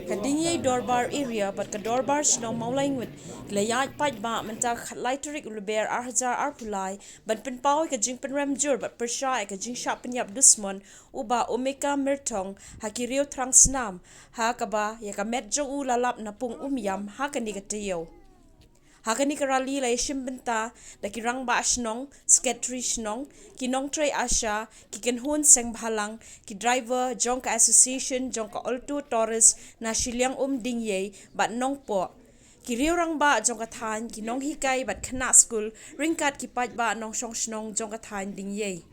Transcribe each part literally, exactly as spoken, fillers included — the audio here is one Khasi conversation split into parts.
Ka Dingyei Dorbar Area bad ka Dorbar Shnong Mawlaingut ki la ïaid paidbah mynta ka lai tarik u Lber ar hajar arphew lai ban pynpaw ïa ka jingpynrem jur bad pyrshah ïa ka jingshah pynïap dusmon u Bah Omeka Myrthong ha ki riew thrang snam, ha kaba ïa ka met jong u la lap na pung um ïam ha kane ka taïew. Ha kane ka rally la ïashim bynta da ki rangbah shnong, secretary shnong, ki nongtrei ASHA, ki kynhun seng bhalang, ki driver jong ka association jong ka Alto Tourist na shiliang um Dingyei bad Nongpoh, ki riew rangbah jong ka thaiñ, ki nonghikai bad khynnah skul, ryngkat ki paidbah nongshong shnong jong ka thaiñ Dingyei.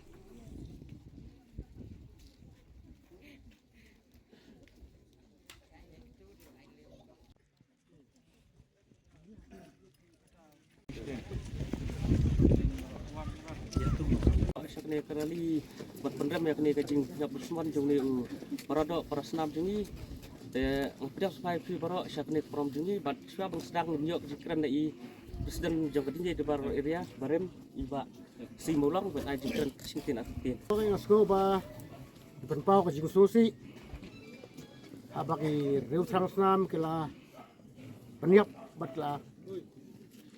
Sha kane ka rally bad pynrem ïa kane ka jingïap dusmon jong une u paradoh parasnam jong ngi. Te nga pdiang sngewbha ïa phi baroh sha kane ka forum jong ngi bad shuwa ban sdang ngin ïoh ka jingkren na i President jong ka Dingyei Dorbar Area barim i Bah C Mawlong ban ai jingkren ka shingtien artatien. Nga sngewbha ban pynpaw ka jingsngewsih haba ki riew thrang snam ki la pynïap bad la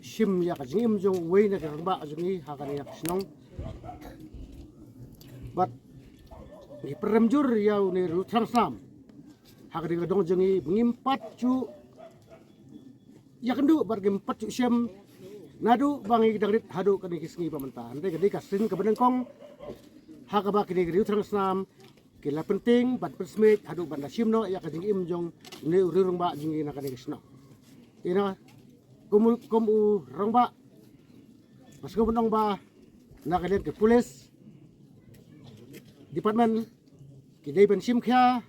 shim ïa ka jingim jong uwei na ki rangbah jong ngi ha kane ka shnong. Bad ngi pynrem jur ïa une u riew thrang snam ha kane ka dong jong ngi ba ngim pat shu ïakynduh bad ngim pat shu shem naduh ba ngi dang rit haduh kane ka sngi ba mynta. Hynrei ka dei ka sien kaba nyngkong ha kaba kine ki riew thrang snam ki la pyntieng bad pynsmit haduh ban da shim noh ïa ka jingim jong une u riew rangbah jong ngi na kane ka shnong. Ina kum u, kum u rangbah nga sngewbha ban ong ba na ka liang ka police department ki dei ban shim khia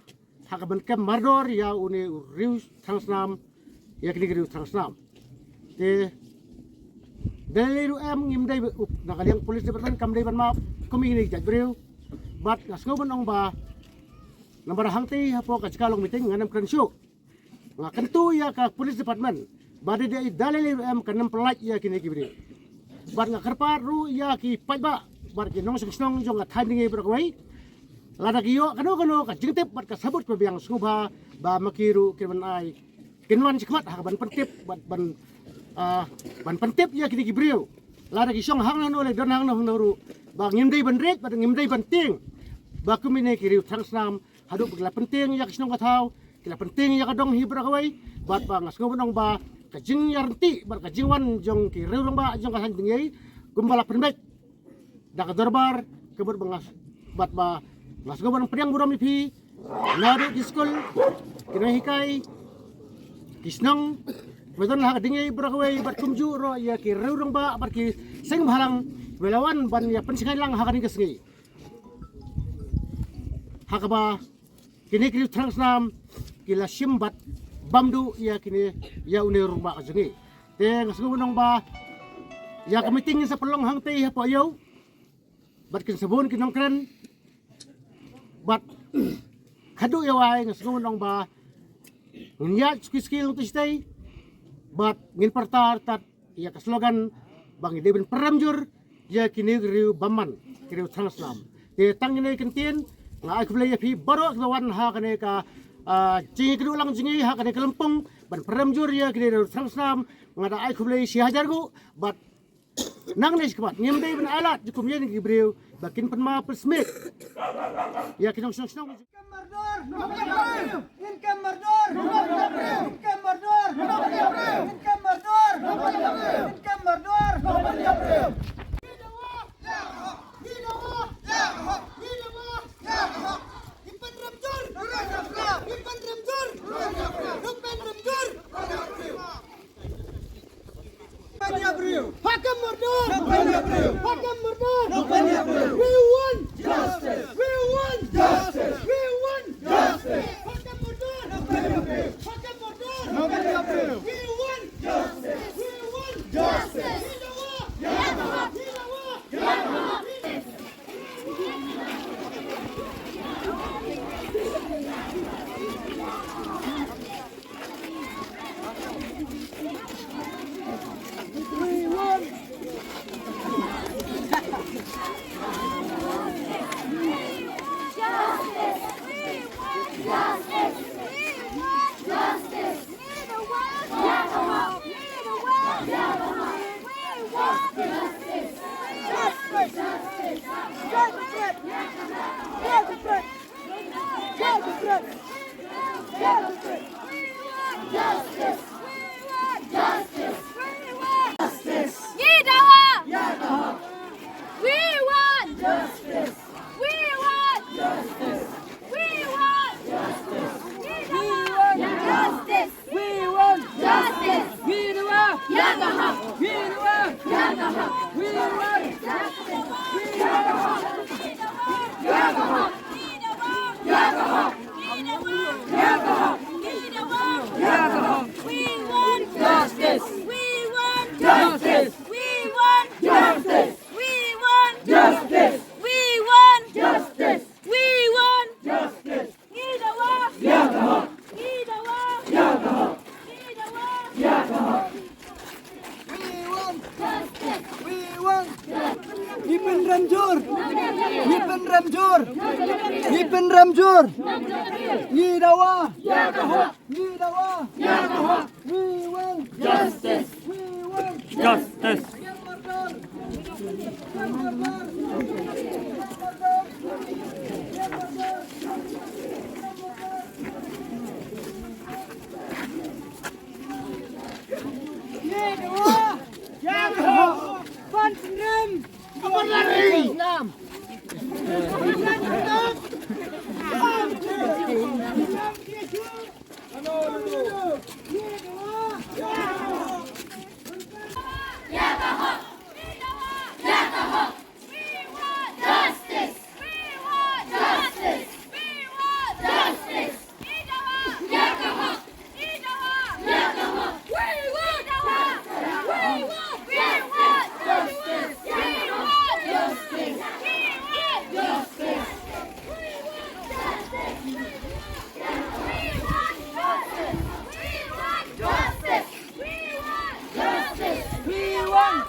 ha ka ban kem mardor ïa une u riew thrang snam, ïa kine ki riew thrang snam. Te da lei ruh em ngim dei, na ka liang police department kam dei ban map kum ine i jait briew. Bad nga sngewbha ban ong ba namar hangtei hapoh ka jaka long meeting ngam kren shuh. Nga kyntu ïa ka police department ba da lei ruh em kan ym pyllait ïa kine ki briew. Bad nga kyrpad ruh ïa ki paidbah bad ki nongshong shnong jong ka thaiñ Dingyei baroh kawei, lada ki ïoh kano kano ka jingtip bad ka sabut kaba biang, sngewbha ba ma ki ruh kin wan ai, kin wan shakhmat ha ka ban pyntip bad ban, ah, ban pyntip ïa kine ki briew. Lada ki shong hangno hangno lei, don hangno hangno ruh, ba ngim dei ban rit bad ngim dei ban tieng ba kum ine ki riew thrang snam haduh ba ki la pyntieng ïa ka shnong ka thaw, ki la pyntieng ïa ka dong hi baroh kawei. Bad ba nga sngewbha ban ong ba ka jingïaryntih bad ka jingwan jong ki riew rangbah jong ka thaiñ Dingyei kumba la pynbeit da ka dorbar, ka mut ba nga, bad ba nga sngewbha ban pdiang burom ïa phi, naduh ki skul, ki nonghikai, ki shnong ba don ha ka Dingyei baroh kawei bad kumjuh ruh ïa ki riew rangbah bad ki seng bhalang ba la wan ban ïa pynshngaiñ lang ha kane ka sngi. Ha kaba kine ki riew thrang snam ki la shim bad bam duh ïa kine, ïa une u rangbah ka jong ngi. Te nga sngewbha ban ong ba ïa ka meeting ngin sa pynlong hangtei hapoh ïew bad kin sa bun ki nongkren. Bad haduh ïa wai nga sngewbha ban ong ba ngin ïaid suki suki lynti shatei bad ngin pyrta artat ïa ka slogan ba ngi dei ban pynrem jur ïa kine ki riew bymman, ki riew thrang snam. Te tang kine ki kyntien, nga ai khublei ïa phi baroh kiba wan ha kane ka, ah, jingïakynduh lang jong ngi ha kane ka lympung ban pynrem jur ïa kine ki riew thrang snam. Nga da ai khublei shi hajar nguh bad nangne shakhmat ngim dei ban ailad jingkum ïa kine ki briew ba kin pynmap pynsmit ïa ki nongshong shnong. Hakam murder! Hakam murder! We want justice! We want Justice! Justice! Justice! Ngi dawa! We want justice! We want justice! We want justice! Ngi dawa! Justice! We want justice! Ngi dawa! Ngi dawa! Ngi dawa! We want justice! We want justice! We want justice! We want justice! We want justice! We want justice! We want justice! We want justice! Ngi dawa! Ngi dawa! Ngi dawa! We want justice! We want justice! Ngi pynrem jur! Ngi pynrem jur! Ngi pynrem jur! Ngi dawa! Ngi dawa! We want justice! We want justice! We want!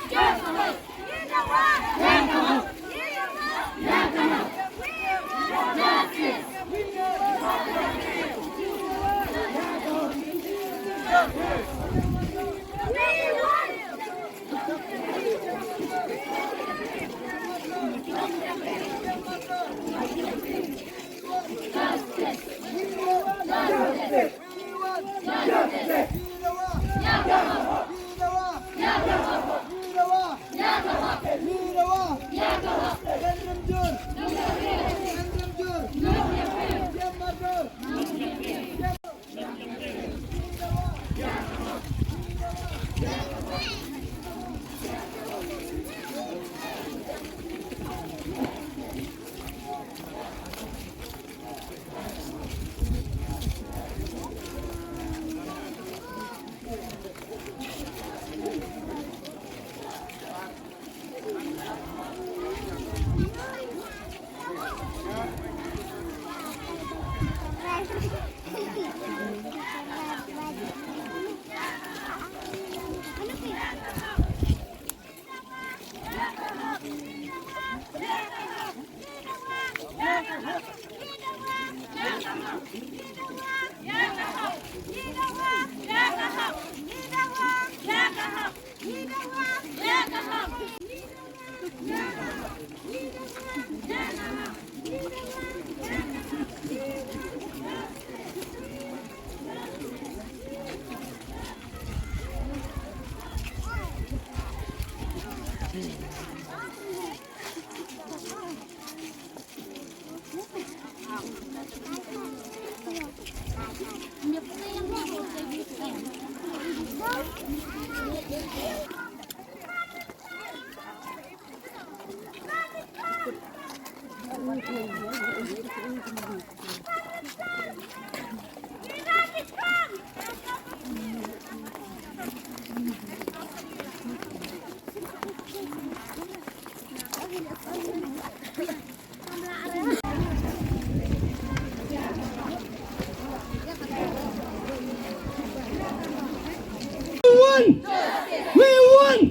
We want!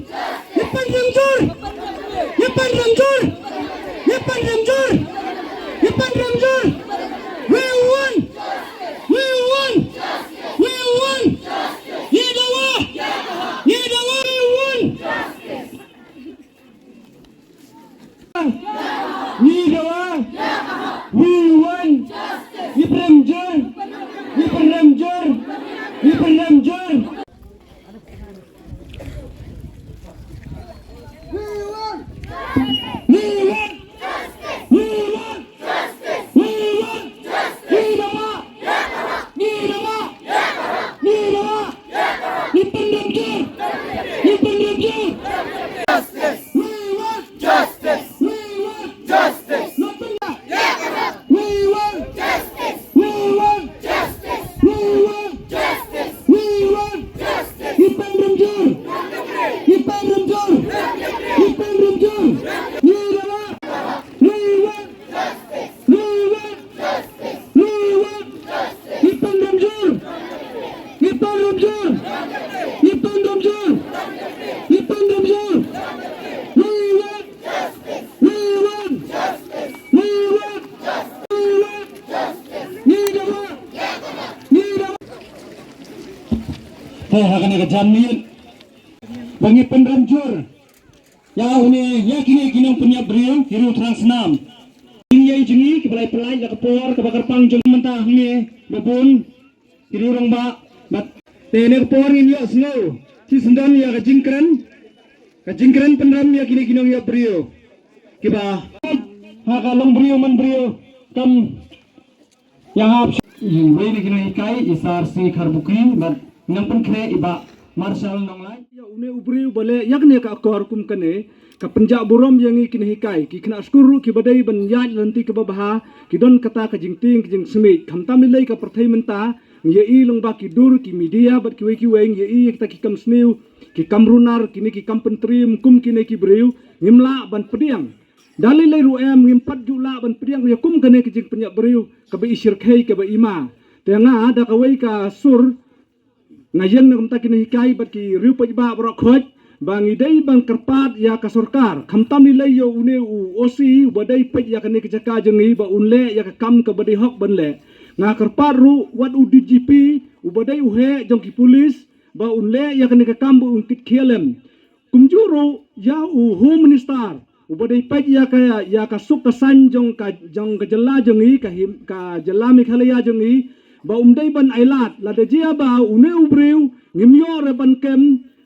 Ngi pynrem jur! Ngi pynrem jur! Ngi pynrem jur! Ngi pynrem jur! We want! We want! We want! Ngi dawa! Ngi dawa! We want! Ngi dawa! We want! Ngi pynrem jur! Pynrem jur! Ngi pynrem jur! Ngi pynrem jur! Ngi pynrem jur! We want! We want! We want! We want! Ngi dawa! Ngi dawa! Te ha kane ka janmiet ba ngi pynrem jur ïa une, ïa kine ki nongpynïap briew, ki riew thrang snam. Ïa jong ngi kiba la pynlait la ka por kaba kyrpang jong mynta hangne ba bun ki riew rangbah. Bad te ne ka por ngin ïohsngew shisyndon ïa ka jingkren, ka jingkren pynrem ïa kine ki nongïap briew kiba ha ka long briew man briew kam ïa hap. Iwei na ki nonghikai i Sar C Kharbukri bad nongpynkhreh i Bah Marshal Nonglait. Ïa une u briew ba leh ïa kane ka akor kum kane ka pynjah burom ïa ngi ki nonghikai, ki khynnah skul ruh kiba dei ban ïaid lynti kaba bha, ki don kata ka jingtieng ka jingsmit. Khamtam lei lei ka pyrthei mynta ngi ïa i long ba ki dur, ki media bad kiwei kiwei ngi ïa i kita ki kam sniew, ki kam runar, kine ki kam pyntriem kum kine ki briew. Ngim lah ban pdiang. Da lei lei ruh em ngim pat ju lah ban pdiang ïa kum kane ka jingpynïap briew kaba i shyrkhei kaba i ma. Te nga da kawei ka sur nga ïeng na kumta ki nonghikai bad ki riew paidbah baroh khoit ba ngi dei ban kyrpad ïa ka sorkar, khamtam lei lei ïa une u O C uba dei peit ïa kane ka jaka jong ngi ba un leh ïa ka kam kaba dei hok ban leh. Nga kyrpad ruh wat u D G P uba dei u heh jong ki pulis ba un leh ïa kane ka kam ba un kit khialem. Kumjuh ruh ïa u Home Minister uba dei peit ïa ka, ïa ka suk ka saiñ jong ka, jong ka jylla jong ngi, ka him, ka jylla Meghalaya jong ngi, ba um dei ban ailad lada jia ba une u briew ngim ïoh re ban kem,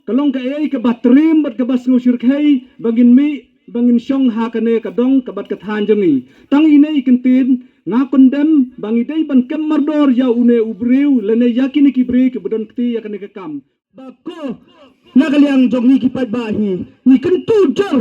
ka long kaei kaba triem bad kaba sngew shyrkhei ba ngin mih, ba ngin shong ha kane ka dong ka bad ka thaiñ jong ngi. Tang ine i kyntien, nga kyndem ba ngi dei ban kem mardor ïa une u briew lane ïa kine ki briew kiba don kti ïa kane ka kam. Ba ko na ka liang jong ngi ki paidbah hi, ngi kyntu jur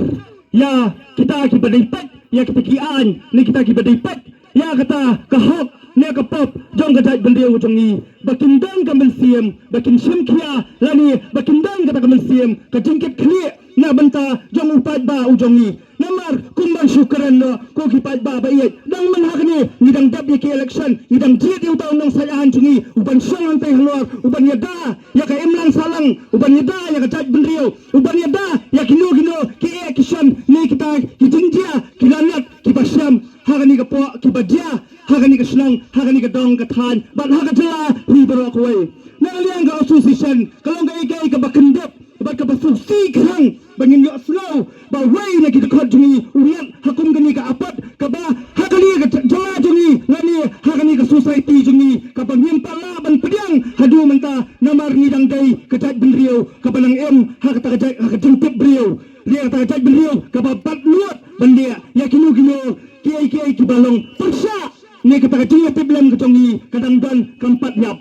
ïa kita kiba dei peit ïa kita ki aiñ ne kita kiba dei peit ïa kata ka hok ne ka pop jong ka jaitbynriew jong ngi, ba kin don ka mynsiem ba kin shim khia lane ba kin don kata ka mynsiem ka jingkit khlieh na bynta jong u paidbah u jong ngi. Namar kumban shu kren noh ko ki paidbah ba ïeit, dang man ha kane ngi dang dep ïa ki election, ngi dang jied ïa uta u nongsaiñ aiñ jong ngi uban shong hangtei halor, uban ïada ïa ka imlang sahlang, uban ïada ïa ka jaitbynriew, uban ïada ïa kino kino ki eh ki shon ne kita ki jingjia ki lanot kiba shem ha kane ka pok kiba jia ha kane ka shnong, ha kane ka dong ka thaiñ bad ha ka jylla hi baroh kawei. Na ka liang ka association ka long kaei kaei kaba kyndep bad kaba sngewsih khnang ba ngin ïohsngew ba wei na ki dkhot jong ngi u ngat ha kum kane ka apot kaba ha kane ka jylla jong ngi lane ha kane ka society jong ngi kaba ngim pat lah ban pdiang haduh mynta, namar ngi dang dei ka jaitbynriew kaba nang im ha kata ka jait, ha ka jingtip briew, ne kata ka jaitbynriew kaba bat lut ban leh ïa kino kino kiei kiei kiba long pyrshah ne kata ka jingïatiplem ka jong ngi ka dang don kam pat ïap.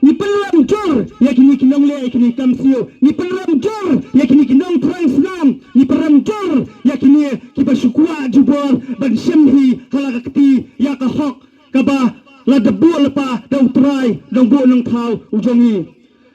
Ngi pynrem jur ïa kine ki nongleh ïa kine ki kam sniew. Ngi pynrem jur ïa kine ki nongthrang snam. Ngi pynrem jur ïa kine kiba shu kwah jubor ban shim hi ha la ka kti ïa ka hok kaba la dep buh lypa da U Trai Nongbuh Nongthaw u jong ngi.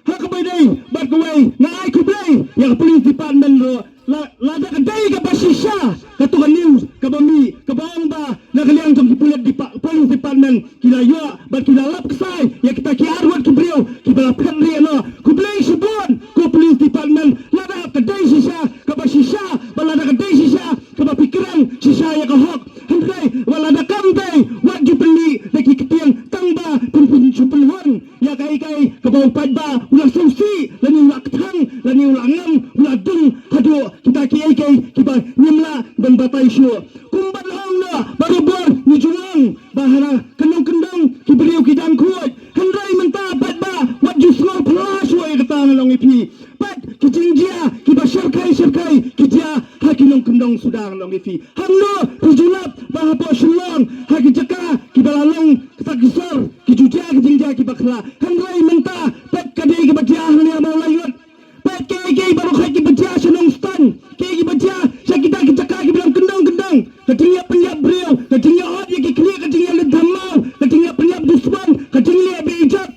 Ha kaba ïadei bad kawei, nga ai khublei ïa ka police department ruh. La, lada ka dei kaba shisha kato ka news kaba mih kaba ong ba na ka liang jong ki pulit depa-, police department ki la ïoh bad ki la lap ksai ïa kita ki arngut ki briew kiba la phet rieh noh. Khublei shibun ko police department, lada ka dei shisha kaba shisha, bad lada ka dei shisha kaba phi kren shisha ïa ka hok. Hynrei wat lada kam dei, wat ju pynmih da ki ktien tang ba phin, phin shu pynhun ïa kaei kaei kaba u paidbah u la sngewsih lane u la kthang lane u la ngam, u la dung haduh kita kiei kiei kiba ngim lah ban batai shuh. Kumba la ong noh barabor, ngi ju ong ba ha la kyndong kyndong ki briew ki dang khuid. Hynrei mynta paidbah wat ju sngew phylla shuh ïa kata, nga ong ïa phi. Pat ki jingjia kiba shyrkhei shyrkhei ki jia ha ki nongkyndong suda, nga ong ïa phi. Hangno phi ju lap ba hapoh Shillong ha ki jaka kiba la long kata ki sor ki ju jia ki jingjia kiba khla. Hynrei mynta pat ka dei kiba jia hangne ha Mawlai West. Pat kiei kiei baroh kiba jia sha Nongstoiñ, kiei kiba jia sha kita ki jaka kiba long kyndong kyndong, ka jingïap pynïap briew, ka jingïa ot ïa ki khlieh, ka jingïa lut dhammaw, ka jingïap pynïap dusmon, ka jingleh beiïjot.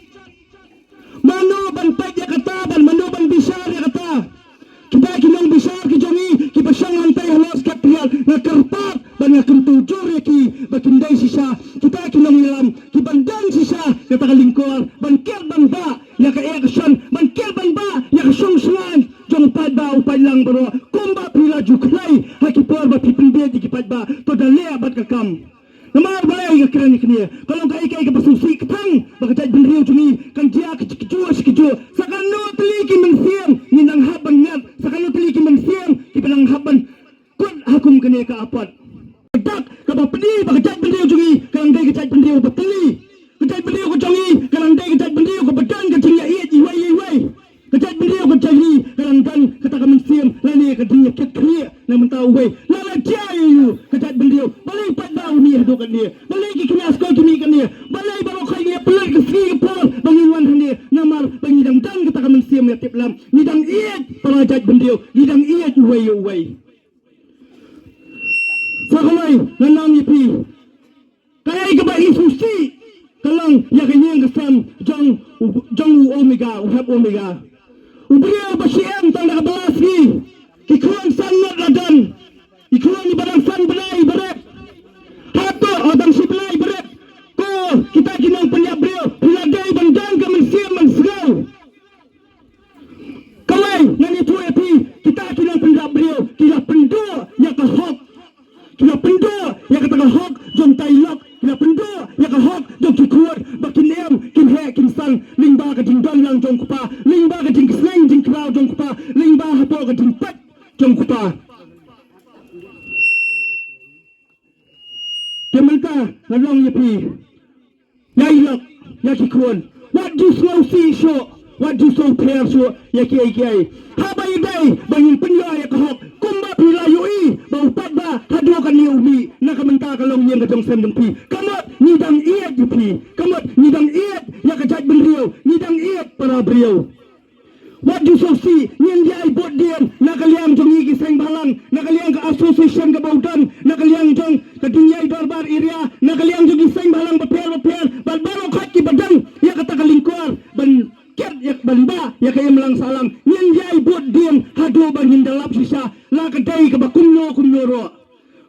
Mano ban peit ïa kata, ban mano ban bishar ïa kata? Kita ki nongbishar ki jong ngi kiba shong hangtei halor Secretariat, nga kyrpad bad nga kyntu jur ïa ki ba kin dei shisha kita ki nongïalam kiban don shisha kata ka lyngkor ban kit ban bah ïa ka action, ban kit ban bah ïa ka shong shngain jong u paidbah u paidlang baroh, kumba phi la ju khlei ha ki por ba phi pynbeit ïa ki paidbah. To da leh bad ka kam. Namar balei nga kren ïa kane? Ka long kaei kaei kaba sngewsih, ka tang ba ka jaitbynriew jong ngi kan jia ka jia ka jia. Sa kano tylli ki mynsiem ngin nang hap ban ngat, sa kano tylli ki mynsiem kiba nang hap ban kut ha kum kane ka apat. Ka dak kaba pynbeit ba ka jaitbynriew jong ngi ka dang dei ka jaitbynriew ba tylli. Ka jaitbynriew ka jong ngi ka dang dei ka jaitbynriew kaba don ka jingïaieit iwei ïa iwei. Ka jaitbynriew ka jong ngi ka dang don kata ka mynsiem lane ka jingïakit khlieh na bynta uwei. Lada jia ïa u ka jaitbynriew, balei pat ba u mih haduh katne? Balei ki khynnah skul ki mih katne? Balei baroh khoit ngi pynlut ka sngi ka por ba ngin wan hangne? Namar ba ngi dang don kata ka mynsiem ïa tip lam, ngi dang ïeit para jaitbynriew, ngi dang ïeit uwei ïa uwei. Sa kawei ngan ong ïa phi, kaei kaba isngewsih ka long ïa ka ïing ka sem jong u, jong u Omega, u hep Omega. U briew ba shi em tang da ka bylla sngi. Ki khun san ngut la don. Ki khun ba dang san bnai barit. Hato, oh, dang shi bnai barit. Ko kita ki nongpynïap briew, phi la dei ban don ka mynsiem mynsngew. Kawei ngan ïathuh ïa phi, kita ki nongpynïap briew ki la pynduh ïa ka hok. Ki la pynduh ïa kata ka hok jong tai lok. Ki la pynduh ïa ka hok jong ki khun ba kin im, kin heh, kin san lyngba ka jingdon lang jong u kpa, lyngba ka jingsneng jingkraw jong u kpa, lyngba hapoh ka jingpait jong u kpa. Te mynta nga ong ïa phi, ïa i lok, ïa ki khun, wat ju sngewsih shuh, wat ju sngewpher shuh ïa kiei kiei. Haba ïadei ba ngin pynïoh ïa ka hok, kumba phi la ïohi ba u paidbah haduh katne u mih, na ka bynta ka longïing ka jong sem jong phi. Ka mut ngi dang ïeit ïa phi, ka mut ngi dang ïeit ïa ka jaitbynriew, ngi dang ïeit para briew. Wat ju sngewsih, ngin ïai bud dien na ka liang jong ngi ki seng bhalang, na ka liang ka association kaba u don, na ka liang jong ka Dingïai Dorbar Area, na ka liang jong ki seng bhalang bapher bapher, bad baroh khoit kiba don ïa kata ka lyngkor ban kit ïa, ban bah ïa ka imlang sahlang. Ngin ïai bud dien haduh ba ngin da lap shisha, la ka dei kaba kumno kumno ruh.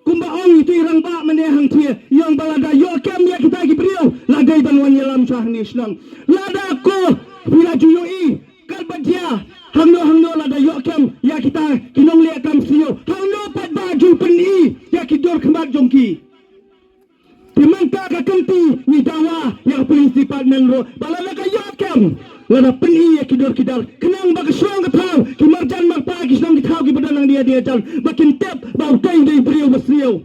Kumba ong ito i rangbah mynne hangthie, i ong ba lada ïoh kem ïa kita ki briew, la dei ban wan ïalam sha hangne shnong. Lada ko phi la ju ïohi katba jia hangno hangno, lada ïoh kem ïa kita ki nongleh kam sniew, hangno pat ba ju pyni ïa ki dur khmat jong ki? Te mynta ka kynti ngi dawa ïa ka police department ruh ba lada ka ïoh kem, lada pyni ïa ki dur ki dar, khnang ba ka shnong ka thaw, ki marjan marpa, ki shnong ki thaw kiba don hangne hajan, ba kin tip ba utei u dei u briew ba sniew.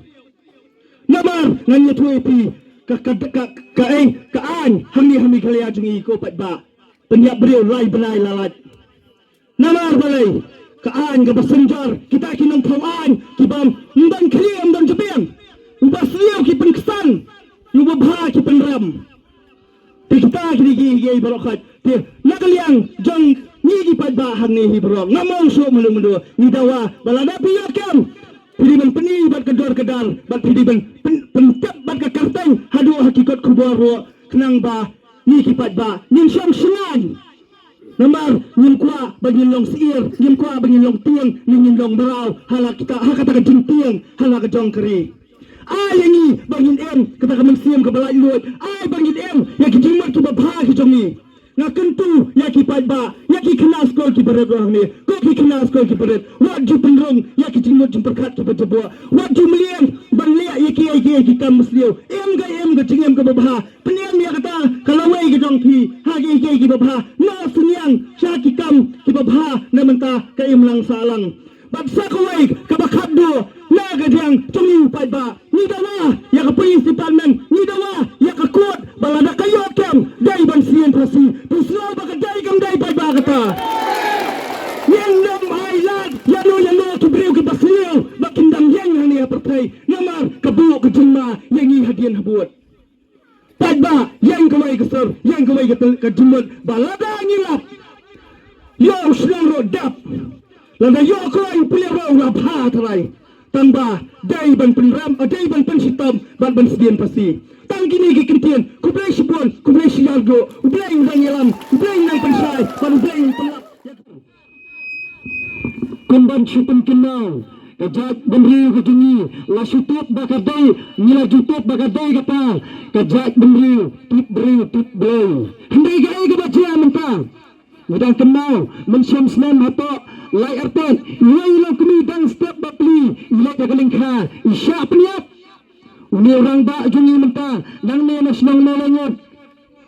Namar ngan ïathuh ïa phi, ka, ka, ka, ka, eh, ka aiñ hangne ha Meghalaya jong ngi ko paidbah, pynïap briew lai bnai la lait. Namar balei? Ka aiñ kaba synjor, kita ki nongthaw aiñ kiba ym don khlieh ym don jabieng. Uba sniew ki pynksan, uba bha ki pynrem. Te kita kine kiei kiei baroh khoit. Te na ka liang jong ngi ki paidbah hangne hi baroh, ngam ong shuh mynno mynno, ngi dawa ba lada phi ïoh kem, phi dei ban pyni bad ka dur ka dar, bad phi dei ban pyn, pyntip bad ka kyrteng haduh ha ki kot khubor ruh, khnang ba ngi ki paidbah ngin shong shngaiñ. Namar ngim kwah ba ngin long syiar, ngim kwah ba ngin long tieng, ngin, ngin long mraw ha la kita, ha kata ka jingtieng ha la ka jong ka ri. Ai ïa ngi ba ngin im kata ka mynsiem kaba laitluid. Ai ba ngin im ïa ki jingmut kiba bha ki jong ngi. Nga kyntu ïa ki paidbah, ïa ki khynnah skul kiba rit ruh hangne, ko ki khynnah skul kiba rit, wat ju pynrung ïa ki jingmut jingpyrkhat kiba jaboh. Wat ju mlien ban leh ïa kiei kiei ki kam mynsiem. Im ka, im ka jingim kaba bha. Pynïam ïa kata ka lawei ka jong phi ha kiei kiei kiba bha. Noh synñiang sha ki kam kiba bha na bynta ka imlang sahlang. Bad sa kawei kaba khatduh, na ka liang jong ngi u paidbah, ngi dawa ïa ka police department, ngi dawa ïa ka court ba lada ka ïoh kem, dei ban siem phasi. Phi sngew ba ka dei kam dei paidbah kata? Ngin ym ailad ïano ïano ki briew kiba sniew ba kin dang ïeng hangne ha pyrthei. Namar ka buh ka jingma ïa ngi hadien habud. Paidbah, ïeng kawei ka sur, ïeng kawei ka, ka jingmut ba lada ngi lap, ïoh u shnong ruh dap, lada ïoh kawei u pulit ruh u la bha tharai. Tang ba dei ban pynrem, dei ban pynshitom bad ban sdien phasi. Tang kine ki kyntien, khublei shibun, khublei shihajar nguh. U Blei un nang ïalam, U Blei un nang pynshai bad U Blei un pynlap. Kum ban shu pynkynmaw Ka jaitbynriew ka jong ngi la shu tip ba ka dei, ngi la ju tip ba ka dei kata ka jaitbynriew tip briew tip Blei. Hynrei kaei kaba jia mynta? Ngi dang kynmaw mynshem snem hapoh Laitarteh, iwei i longkmie dang step bapli i leit ha ka lyngkha, i shah pynïap. Une u rangbah jong ngi mynta nangne na shnong Mawlaingut,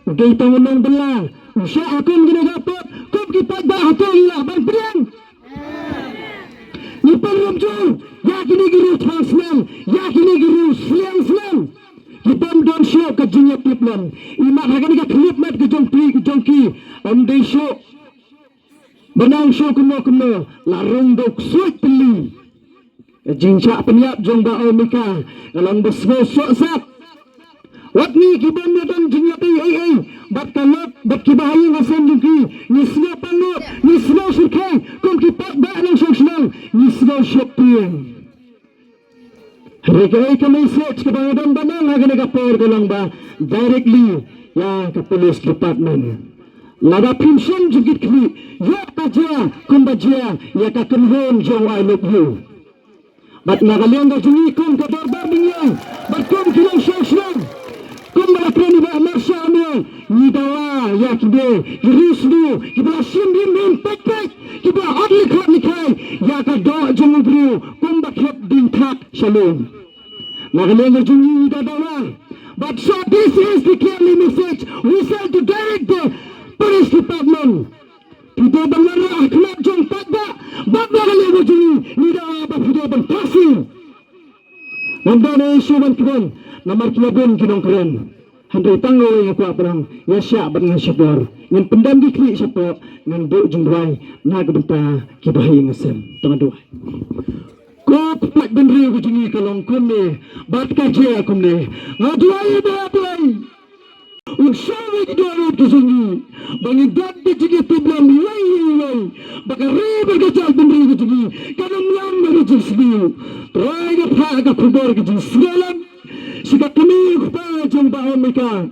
u dei tang u nongbylla, u shah ha kum kine ki airport. Kum ki paidbah hato ngi lah ban pdiang? Ngi pynrem jur ïa kine ki riew thrang snem, ïa kine ki riew sliang snem. Ki bym don shuh ka jingïatiplem. Imat ha kane ka khyllipmat ka jong phi, ka jong ki, ym dei shuh ba nang shuh kumno kumno, la rung da u ksuid tylli. Ka jingshah pynïap jong Bah Omika ka long ba sngew sohsat. Wat ngi ki bym ïadon jingïadei ei ei bad ka lok bad kiba ha ïing ha sem jong ki, ngi sngew pynlut, ngi sngew shyrkhei. Kum ki paidbah nongshong shnong ngi sngew sheptieng. Hynrei kaei ka message kaba nga don ban ong ha kane ka por ka long ba directly ïa ka police department. Lada phim shym jingkitkhlieh, ïoh ka jia kumba jia ïa ka kynhun jong u I Love You. Bad na ka liang ka jong ngi kum ka dorbar mynmiet bad kum ki nongshong shnong, kumba la kren i Bah Marsha Amir, ngi dawa ïa kine ki riewsniew kiba la shim rim rim peit peit, kiba la ot lykhot lykhai ïa ka doh jong u briew kumba khep dieng thak sha lum. Na ka liang ka jong ngi ngi da dawa. But so this is the clearly message we send to direct the police department. Phi dei ban wanrah ha khmat jong paidbah bad na ka liang ka jong ngi ngi dawa ba phi dei ban phasi. Ngam don ei shuh ban kren namar ki la bun ki nongkren. Hynrei tang kawei nga kwah ban ong, ïa shah bad nga shukor. Ngan pyndem ki khlieh shapoh, ngan duh jingduwai na ka bynta kiba ha ïing ha sem. To ngan duwai. Ko kpa bynriew ka jong ngi ka long kumne bad ka jia kumne. Nga duwai ïa Bah Blei un shong ïa ki dohnud ki jong ngi ba ngin don da jingïatiplem iwei ïa iwei, ba ka ri bad ka jaitbynriew ka jong ngi kan ym long na ka jingsniew. Trai, nga phah ka khubor ka jingsngewlem sha ka kmie u kpa jong Bah Omika,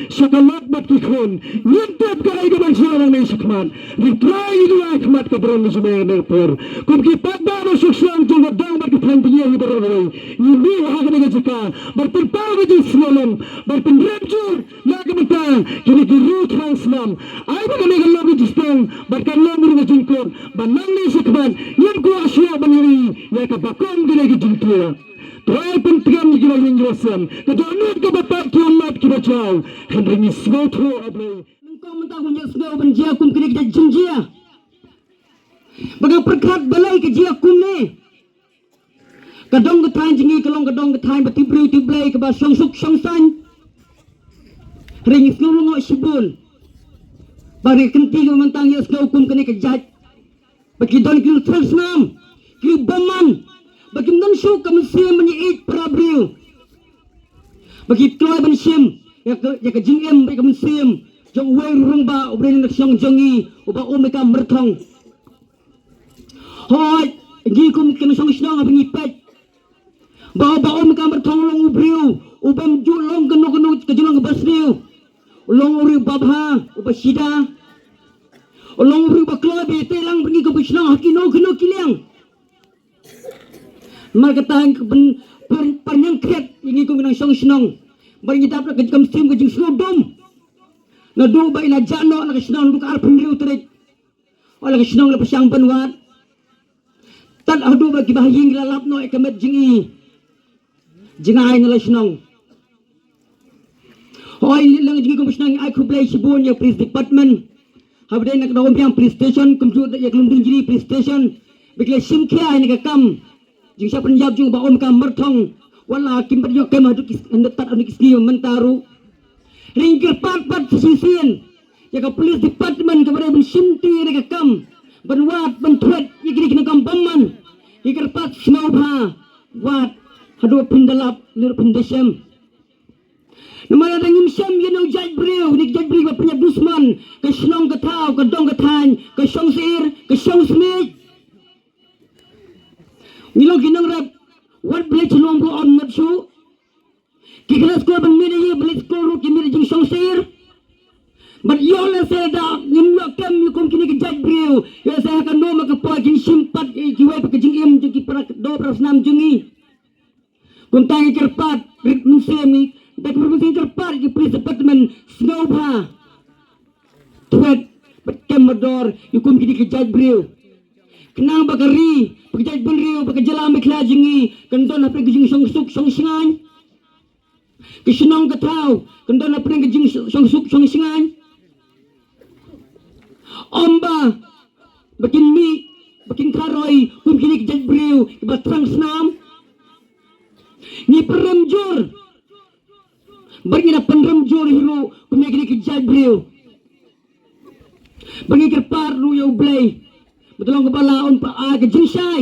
sha ka lok bad ki khun. Ngim tip kaei kaban shu long nangne shakhmat. Ngi trai, ngi duwai khmat ka briew jong me nangne ka por. Kum ki paidbah nongshong shnong jong ka dong bad ka thaiñ Bhoi ngi baroh kawei ngi mih ha kane ka jaka ban pynpaw ka jingsngewlem, ban pynrem jur na ka bynta kine ki riew thrang snem. Ai ba kane ka long ka jingstad bad ka long ruh ka jingkut ba nangne shakhmat ngim kwah shuh ban ïohi ïa kaba kum kine ki jingtieng. Trai pyntngen ïa ki ba ïing ki ba sem, ka dohnud kaba pat ki ummat kiba jaw. Hynrei ngi sngewthuh, A Blei, nyngkong mynta ngin ïa sngew ban jia kum kine ki jingjia. Ba ka pyrkhat balei ka jia kumne. Ka dong ka thaiñ jong ngi ka long ka dong ka thaiñ ba tip briew tip Blei, kaba shong suk shong saiñ. Hynrei ngi sngew lyngngoh shibun ba ka kynti kaba mynta ngi ïa sngew kum kane ka jait, ba ki don ki riew thrang snem, ki riew bymman, ba kim don shuh ka mynsiem ban ïeit para briew, ba ki kloi ban shim ïa ka, ïa ka jingim bad ka mynsiem jong uwei u rangbah uba dei na ka shnong jong ngi, u Bah Omika Myrthong. Hooid, ngi kum ki nongshong shnong haba ngi peit ba u Bah Omika Myrthong u long u briew u bym ju long kano kano ka jinglong kaba sniew. U long u briew uba bha, uba shida. U long u briew uba kloi ba ïatreilang bad ngi kum ki shnong ha kino kino ki liang. Namar kata ka pyn, pyn, pynïeng khriat ïa ngi kum ki nongshong shnong. Bad ngi dap da ka mynsiem ka jingsngewdum. Naduh ba i la jah noh na ka shnong naduh ka arphew hynriew tarik. Ïa la ka shnong la pyrshang ban wad. Tad haduh ba kiba ha ïing ki la lap noh ïa ka met jong i. Jngai na la shnong. Hooid, leng jong ngi kum shnong ai khublei shibun ïa police department. Haba dei na ka Umbiang police station, kumjuh ïa ka Lumdiengjri police station. Ba ki la shim khia ïa kane ka kam jingshah pynïap jong u Bah Omika Myrthong. Wat la kim pat ïoh kem haduh ki, haduh tad haduh ki sngi mynta ruh. Ngi kyrpad pat shisien ïa ka police department kaba dei ban shimti ïa kane ka kam, ban wad ban thwet ïa kine ki nongkam bymman. Ngi kyrpad sngewbha wad haduh phin da lap, haduh phin da shem. Namar lada ngim shem ïa une u jait briew, une u jait briew ba pynïap dusmon ka shnong ka thaw, ka dong ka thaiñ, ka shong syiar, ka shong smiej. Ngi long ki nongrep, wat ba leit sha lum ruh ym ngat shuh. Ki khleh skul ban mih ïa, ba leit skul ruh ki mih ïa jingshong syiar. Bad ïoh lehse da ngim ïoh kem ïa kum kine ki jait briew, ïoh lehse ha ka num ha ka por kin shim pat ïa kiwei pat ka jingim jong ki para doh para snam jong ngi. Kumta ngi kyrpad rit mynsiem, ngi da kyrpad mynsiem, kyrpad ïa ki police department sngewbha thwet bad kem mardor ïa kum kine ki jait briew. Khnang ba ka ri, ba ka jaitbynriew, ba ka jylla Meghalaya jong ngi kan don hapdeng ka jingshongsuk shongshngaiñ. Ka shnong ka thaw kan don hapdeng ka jingshongsuk shongshngaiñ. Ym ba, ba kin mih, ba kin kharoi kum kine ki jait briew kiba thrang snam. Ngi pynrem jur bad ngi da pynrem jur hi ruh kum ïa kine ki jait briew. Ba ngi kyrpad ruh ïa U Blei ba ka long kaba la un pa ai ka jingshai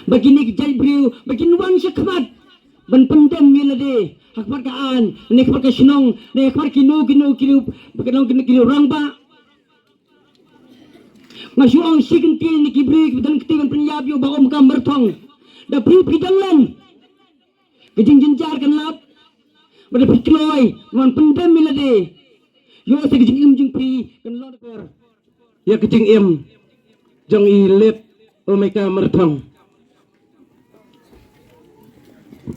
ba kine ki jait briew ba kin wan shakhmat ban pyndem ïa lade ha khmat ka aiñ ne khmat ka shnong ne khmat kino kino ki riew, ba ka long kino ki riew rangbah. Nga shu ong shi kyntien ïa ki briew kiba don kti ban pynïap ïa u Bah Omkam Myrthong. Da phi phi dang len, ka jingjynjar kan lap. Bad da phi kloi ban pyndem ïa lade, ïoh sa ka jingim jong phi kan long dor ïa ka jingim jong i late Omkam Myrthong.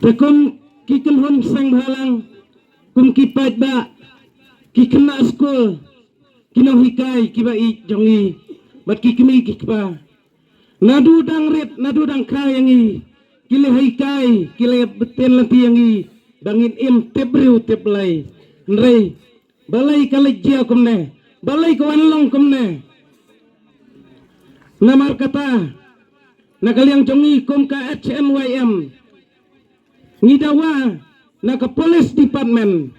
Te kum ki kynhun seng bhalang, kum ki paidbah, ki khynnah skul, ki nonghikai kiba ïeit jong ngi bad ki kmie ki kpa, naduh dang rit naduh dang kha ïa ngi, ki la hikai, ki la bteng lynti ïa ngi ba ngin im tip briew tip Blei. Hynrei balei ka leit jia kumne? Balei ka wan long kumne? Namar kata, na ka liang jong ngi kum ka H N Y M, ngi dawa na ka police department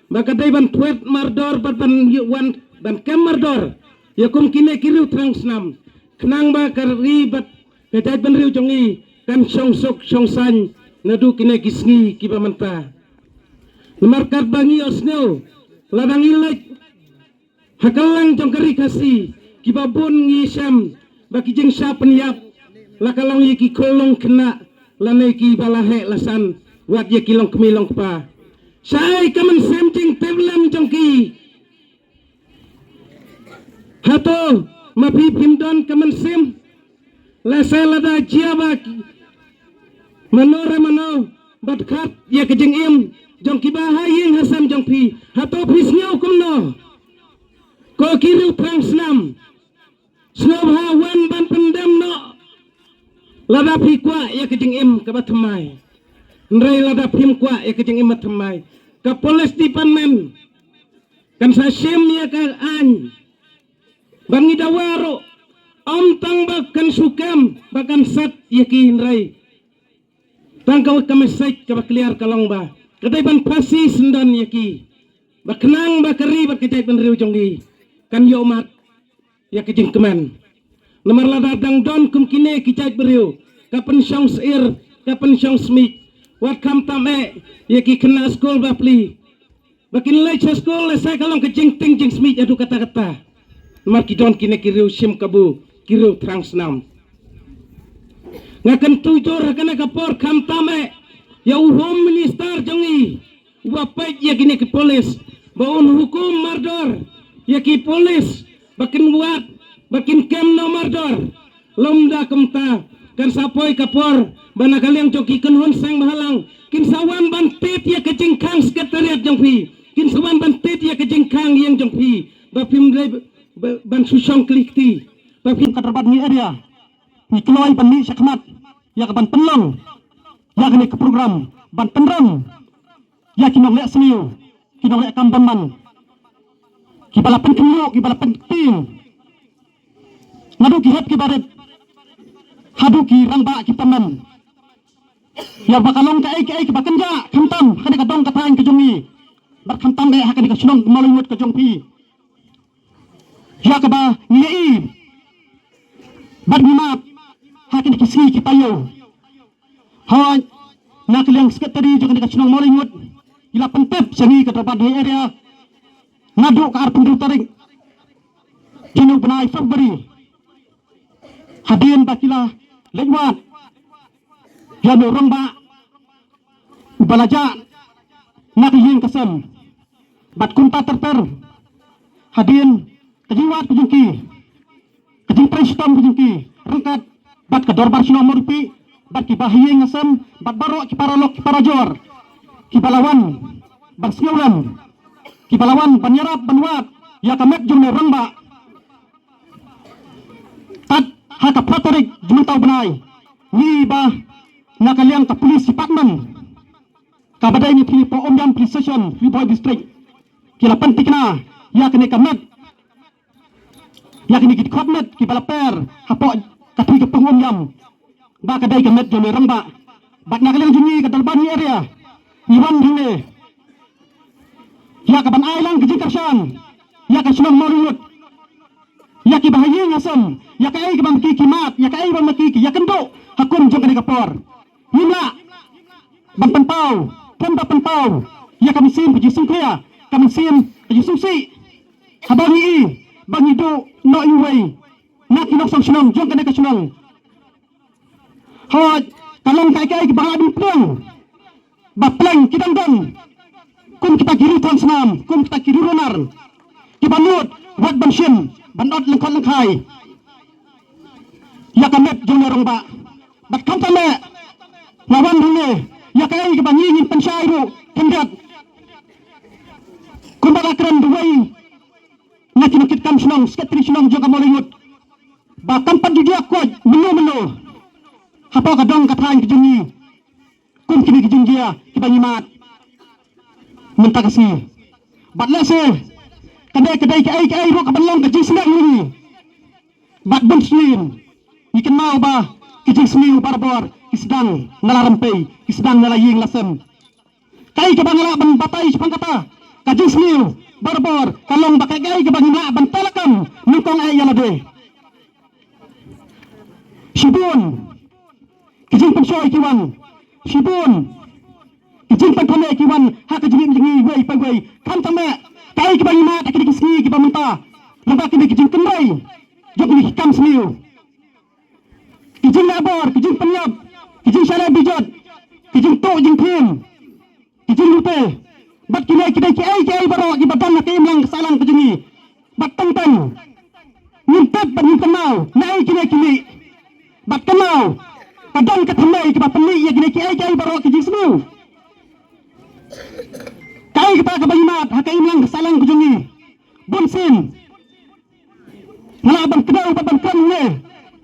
ba ka dei ban thwet mardor bad ban ïoh wan ban kem mardor ïa kum kine ki riew thrang snam, khnang ba ka ri bad ka jaitbynriew jong ngi kan shongsuk shongsaiñ naduh kine ki sngi kiba mynta. Namar katba ngi ïohsngew, lada ngi leit ha kylleng jong ka ri Khasi, kiba bun ngi shem ba ki jingshah pynïap la ka long ïa ki khyllung khynnah lane kiba la heh la san, wat ïa ki longkmie longkpa. Shaei ka mynsiem jingtip lem jong ki? Hato ma phi phim don ka mynsiem? Lehse lada jia ba mano re mano ba khat ïa ka jingim jong kiba ha ïing ha sem jong phi, hato phi sngew kumno? Ko ki riew thrang snam, sngewbha wan ban pyndem noh lada phi kwah ïa ka jingim kaba thymmai. Hynrei lada phim kwah ïa ka jingim ba thymmai, ka police department kan sa shim ïa ka aiñ. Ba ngi dawa ruh, ym tang ba kan shu kem ba kan sat ïa ki, hynrei tang ka, ka message kaba clear ka long ba ka dei ban phasi syndon ïa ki, ba khnang ba ka ri bad ka jaitbynriew jong ngi kan ïoh mad ïa ka jingkmen. Namar lada dang don kum kine ki jaitbynriew, ka pynshong syier, ka pynshong smit, wat khamtam eh ïa ki khynnah skul ba pli ba kin leit sha skul, lehse ka long ka jingtieng jingsmit haduh katta katta. Namar ki don kine ki riew shim kabu, ki riew thrang snam. Nga kyntu jur ha kane ka por, khamtam eh ïa u Home Minister jong ngi, uba peit ïa kine ki police, ba un hukum mardor ïa ki police ba kin wad, ba kin kem noh mardor. Lymda kumta, kan sa poi ka por ba na ka liang jong ki kynhun seng bhalang kin sa wan ban tied ïa ka jingkhang secretariat jong phi, kin sa wan ban tied ïa ka jingkhang ïing jong phi, ba phim dei ba, ban shu shong kli kti, ba phim. Ka Hyderabad New Area, ngi kloi ban mih shakhmat ïa ka ban pynlong ïa kane ka program ban pynrem ïa ki nongleh sniew, ki nongleh kam bymman, kiba la pynkhynñiuh, kiba la pyntieng, naduh ki hep ki barit haduh ki rangbah ki tymmen. Ïa ba ka long kaei kaei kaba kynjah khamtam ha kane ka dong ka thaiñ ka jong ngi, bad khamtam eh ha kane ka shnong Mawlyngut ka jong phi. Ïa kaba ngi ïohi bad ngi map ha kine ki sngi ki taïew. Hooid, na ka liang secretary jong kane ka shnong Mawlyngut, ngi la pyntip sha ngi ka Hyderabad New Area naduh ka arphew hynriew tarik jong u bnai February, hadien ba ki la leit wad ïa u rangbah uba la jah na ka ïing ka sem. Bad kumta ter ter hadien ka jingwad ka jong ki, ka jingtrei shitom ka jong ki ryngkat bad ka dorbar shnong Mawryngkneng bad ki bahaïing hasem bad baroh ki paralok ki parajor kiba la wan ban sngewlem, kiba la wan ban ïarap ban wad ïa ka met jong une u rangbah. Tad ha ka phra tarik jong mynta u bnai, ngi ba na ka liang ka police department kaba dei na Ri Bhoi Umïam Police Station, Ri Bhoi District, ki la pynthikna ïa kane ka met, ïa kine ki dkhot met kiba la per hapoh ka Ri Bhoi Umïam ba ka dei ka met jong une u rangbah. Bad na ka liang jong ngi ka Dalbani area ngi wan hangne ïa ka ban ai lang ka jingkyrshan ïa ka shnong Mawryngkneng, ïa ki bahaïing hasem, ïa kaei kaba ma ki ki mad, ïa kaei kaba ma ki ki ïakynduh ha kum jong kane ka por. Ngim lah ban pynpaw, pynpaw, pynpaw ïa ka mynsiem ka jingsngewkhia, ka mynsiem ka jingsngewsih. Haba ngi i ba ngi duh noh iwei na ki nongshong shnong jong kane ka shnong, hooid, ka long kaei kaei kaba nga la pynpaw ba pleng ki dang don kum kita ki riewthohsnam, kum kita ki riewrunar kiba nud wat ban shim, ban ot lyngkot lyngkhai ïa ka met jong une u rangbah. Bad khamtam eh nga wan hangne ïa kaei kaba ngi ngin pynshai ruh khyndiat kumba la kren da uwei na ki nongkitkam shnong, secretary shnong jong ka Mawlyngkneng, ba kam pat ju jia koit mynno mynno hapoh ka dong ka thaiñ ka jong ngi kum kine ki jingjia kiba ngi mad mynta ka sngi. Bad lehse ka dei, ka dei kaei kaei ruh kaban long ka jingsneng ïa ngi. Bad bun sien ngi kynmaw ba ki jingsniew barabor ki sdang na la rympei, ki sdang na la ïing la sem. Kaei kaba nga lah ban batai shaphang kata ka jingsniew barabor ka long ba kaei kaei kaba ngi lah ban tei lakam nyngkong eh ïa lade. Shibun ki jingpynshoi ki wan, shibun ki jingpynthame ki wan ha ka jingim jong ngi iwei pa iwei. Khamtam eh kaei kaba ngi mad ha kine ki sngi kiba mynta, lyngba kine ki jingkynrei jong kine ki kam sniew, ki jingleh bor, ki jingpynïap, ki jingshah leh bijot, ki jingtuh jingthim, ki jinglute, bad kine ki dei kiei kiei baroh kiba don ha ka imlang ka sahlang ka jong ngi. Bad teng teng ngim tip bad ngim kynmaw naei kine ki mih, bad kynmaw ka don ka thymmei kaba pynmih ïa kine kiei kiei baroh ki jingsniew. Kaei kata kaba ngi mad ha ka imlang ka sahlang ka jong ngi? Bun sien nga lah ban kdew bad ban kren ne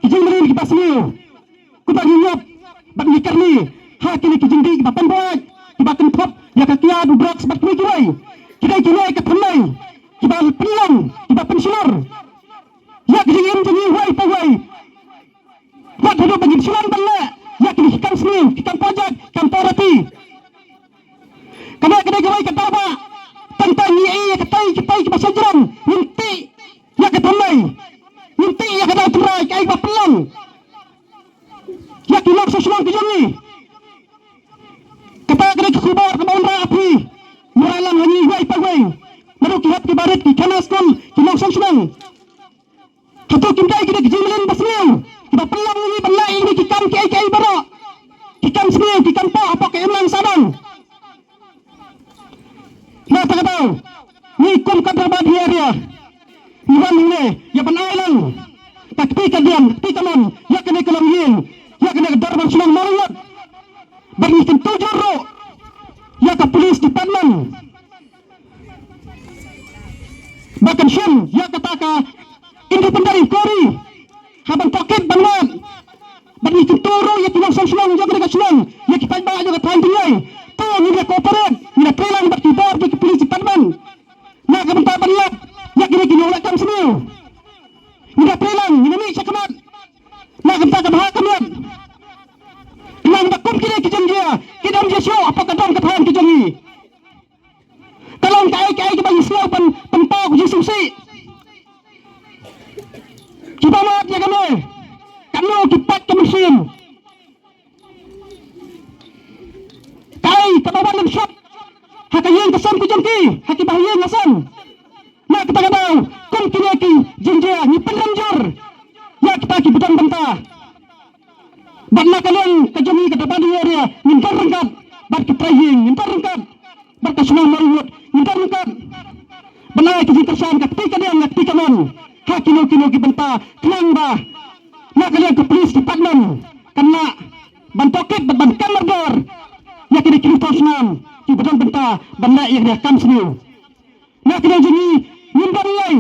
ki jingmlien kiba sniew, kiba ngi ñiap bad ngi kyrni ha kine ki jingdih kiba pynbuaid, kiba kynthup ïa ka kiad u drugs bad kiwei kiwei. Ki dei kine ka thymmei kiba pynlong, kiba pynshlur ïa ka jingim jong ngi iwei pa iwei. Wat haduh ba ngin shu wan ban leh ïa kine ki kam sniew, ki kam project, ki kam priority. Kane, kane kawei ka daw ba tang tang ngi ïa katai katai kiba shajrong, ngin tih ïa ka thymmei, ngin tih ïa ka daw tynrai kaei ba pynlong ïa ki nongshong shnong ki jong ngi. Kata kane ka khubor kaba wanrah ha phi, wanrah lang ha ngi iwei pa iwei. Naduh ki hep ki barit, ki khana skul, ki nongshong shnong. Hato kim dei kine ki jingmlien ba sniew kiba pynlong ïa ngi ban leh ïa kine ki kam kiei kiei baroh, ki kam sniew, ki kam poh hapoh ka imlang sahlang? Na kata ka daw ngi kum ka Dalbani area ngi wan hangne ïa ban ai lang ka kti ka diang, ka kti ka mon ïa kane ka longïing, ïa kane ka dorbar shnong Mawryngkneng. Bad ngi kyntu jur ruh ïa ka police department ba kan shim ïa kata ka independent inquiry ha ban tohkit ban wad. Bad ngi kyntu ruh ïa ki nongshong shnong jong kane ka shnong, ïa ki paidbah jong ka thaiñ Tynrai, to ngin ïa cooperate, ngin ïa trei lang bad ki bor jong ki police department na ka bynta ban lap ïa kine ki nongleh kam sniew. Ngin ïa trei lang, ngin ïa mih shakhmat na ka bynta ka bha ka miat. Khnang ba kum kine ki jingjia kin ym jia shuh hapoh ka dong ka thaiñ ka jong ngi. Ka long kaei kaei kaba ngi sngew pyn, pynpaw ka jingsngewsih. Kiba mad ïa kane, katno ki paid ka mynsiem, kaei kaba wan ym shop ha ka ïing ka sem ka jong ki, ha kiba ha ïing ha sem. Na kata ka daw kum kine ki jingjia ngi pynrem jur ïa kita kiba don bynta. Bad na ka liang ka jong ngi ka Dalbani area ngin don ryngkat bad ki trai ïing, ngin don ryngkat bad ka shnong Mawryngkneng, ngin don ryngkat Nai ki jingkyrshan ka kti ka diang ka kti ka mon ha kino kino ki bynta, khnang ba na ka liang ka police department kan lah ban tohkit bad ban kam mardor ïa kine ki riewthaw snam kiba don bynta ban leh ïa kane ka kam sniew. Na ka liang jong ngi ngim don lei,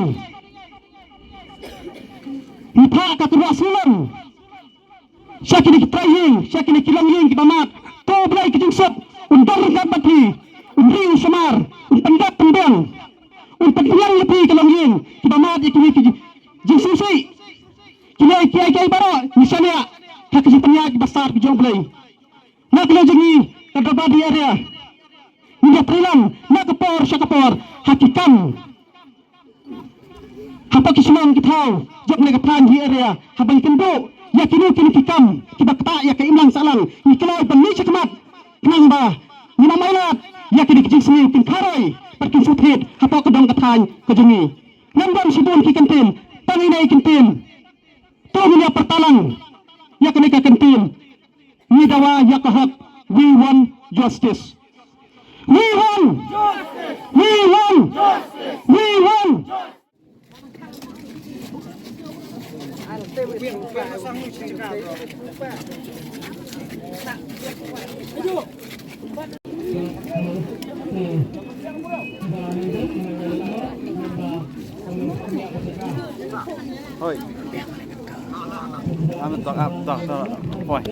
ngi phah ka kyrwoh sulam sha kine ki trai ïing, sha kine ki longïing kiba mad. Ko Blei ka jingsuk un don ryngkat bad phi, un ri un sumar, un pyndap pynbiang, un pynbiang ïa phi ka longïing kiba mad ïa kine ki jingsngewsih. Kine kiei kiei baroh ngi shaniah ha ka jingpynïaid bastad ka jong U Blei. Na ka liang jong ngi ka Dabadi area ngin ïatreilang na ka por sha ka por ha ki kam hapoh ki shnong ki thaw jong kane ka thaiñ hi area, haba ngi kynduh ïa kino kino ki kam kiba ktah ïa ka imlang sahlang, ngi kloi ban mih shakhmat khnang ba ngin ym ailad ïa kine ki jingsniew kin kharoi bad kin shu thied hapoh ka dong ka thaiñ ka jong ngi. Ngam don shibun ki kyntien, tang ine i kyntien. To ngin ïa pyrta lang ïa kane ka kyntien. Ngi dawa ïa ka hok. We want justice. We want. We want. We want. Hoi. Am tok, am tok, tok. Hoi.